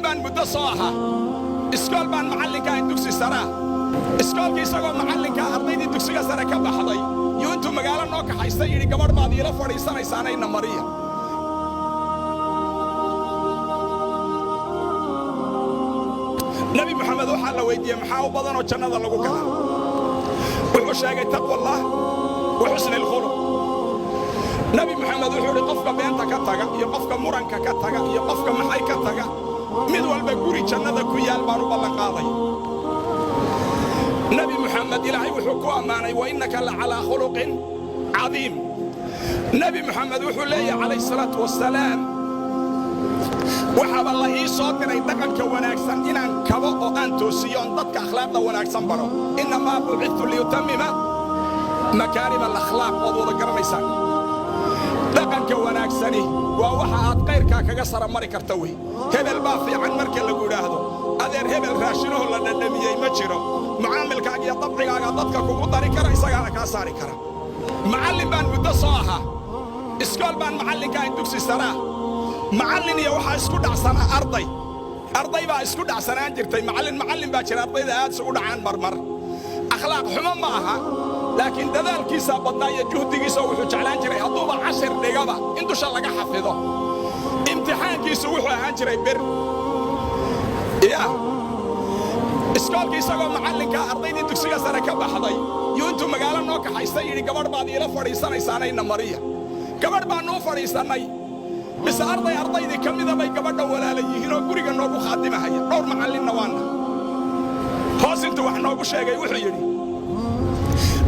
Baan muddo soo ahaa iskool baan macallinka ahayn dugsi saraa. Iskoolkii isagoo macallinkaa ardaydii dugsiga sare ka baxday yuu intuu magaalo noo kaxaystay yidhi, "Gabadh baad iila fadhiisanaysaanayna mariya." Nebi Moxamed waxaa la weyddiiyey, "Maxaa u badanoo jannada lagu galaa?" Wuxuu sheegay taqwallah wa xusni alkhuluq. Nebi Moxamed wuxuu idhi, qofka beenta ka taga iyo qofka muranka ka taga iyo qofka maxay ka taga, mid walba guri jannada ku yaal baan u ballanqaaday. Nebi Moxamed Ilaahay wuxuu ku ammaanay, "Wa innaka la calaa khuluqin cadiim." Nebi Moxamed wuxuu leeyahay, calayhi salaatu wasalaam, "Waxaaba la ii soo diray dhaqanka wanaagsan inaan kabo oo aan toosiyo oon dadka akhlaaqda wanaagsan baro. Innamaa bucidtu liyutammima makaarim alakhlaaq." Waad wada garanaysaan, dhaqanka wanaagsani waa waxa aad kayrkaa kaga sara mari karta wey. Hebel baa fiican marka lagu idhaahdo, adeer, hebel raashinaho la dhadhamiyey ma jiro. Mucaamilkaaga iyo dabcigaaga dadka kugu dari kara, isagaana kaa saari kara. Macallin baan muddo soo ahaa iskool baan macallinka ahayn dugsi saraa. Macallin iyo waxaa isku dhacsanaa arday, arday baa isku dhacsanaan jirtay. Macallin macallin baa jira ardayda aad isugu dhacaan marmar. Akhlaaq xumo ma aha, laakiin dadaalkiisaa badnaa iyo juhdigiisa. Wuxuu jeclaan jiray hadduuba cashir dhigaba in dusha laga xafido. Imtixaankiisu wuxuu ahaan jiray bir ya. Iskoolkii isagoo macallinkaa ardaydii dugsiga sare ka baxday yuu intuu magaalo noo kaxaystay yidhi, "Gabadh baad iila fadhiisanaysaanayna mariya." Gabadh baannu u fadhiisannay. Mise arday ardaydii ka mida bay gabadha walaala yihiin oo guriga noogu khaadimahaya. Dhowr macallinna waanna. Hoos intuu wax noogu sheegay wuxuu yidhi,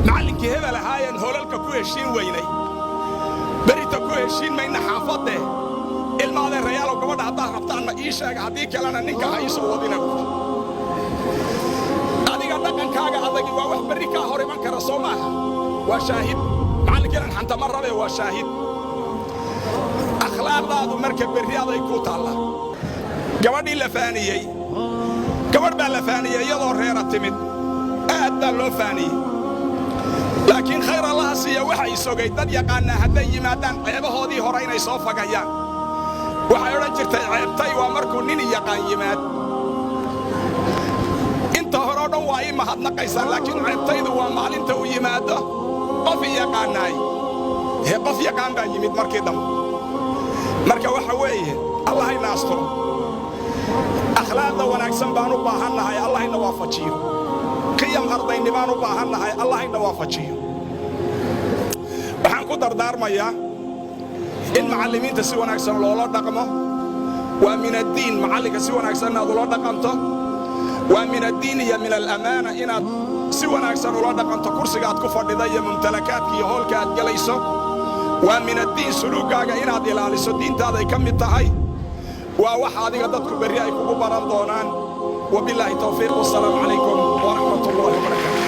"Macallinkii hebel ahaayeen hoolalka ku heshiin weynay, berita ku heshiin mayna xaafaddee. Ilma adeerayaalow, gabadha haddaad rabtaanna ii sheega, haddii kalena ninka ha ii soo wadina," buuri. Adiga dhaqankaaga adagi waa wax berri kaa hor iman kara, soo maaha? Waa shaahid. Macallinkiinan xantama rabe, waa shaahid. Akhlaaqdaadu marka berri aday kuu taallaa. Gabadhii la faaniyey, gabadh baa la faaniyey iyadoo reera timid. Aad baa loo faaniyey, laakiin khayr Allaha siiya, waxay sogay dad yaqaannaa hadday yimaadaan ceebahoodii hore inay soo fagayaan. Waxay odhan jirtay, "Ceebtay waa markuu nin yaqaan yimaad. Inta hore o dhan waa ii mahadnaqaysaan, laakiin ceebtaydu waa maalinta uu yimaado qof i yaqaannaay." Hee, qof yaqaan baa yimid markii dambe. Marka waxa weeye, Allahayna asturo. Akhlaaqda wanaagsan baan u baahannahay, Allahayna waafajiyo. Qiyam ardaynibaan u baahannahay, Allahayna waafajiyo. Waxaan ku dardaarmayaa in macallimiinta si wanaagsan loola dhaqmo. Waa min addiin macallinka si wanaagsan inaad ula dhaqanto. Waa min addiin iyo min alamaana inaad si wanaagsan ula dhaqanto kursiga aad ku fadhida iyo mumtalakaadka iyo hoolka aad gelayso. Waa min addiin suluuggaaga inaad ilaaliso, diintaaday ka mid tahay. Waa wax adiga dadku berri ay kugu baran doonaan. Wabillaahi tawfiiq, wassalaamu calaykum waraxmat ullahi wabarakaatu.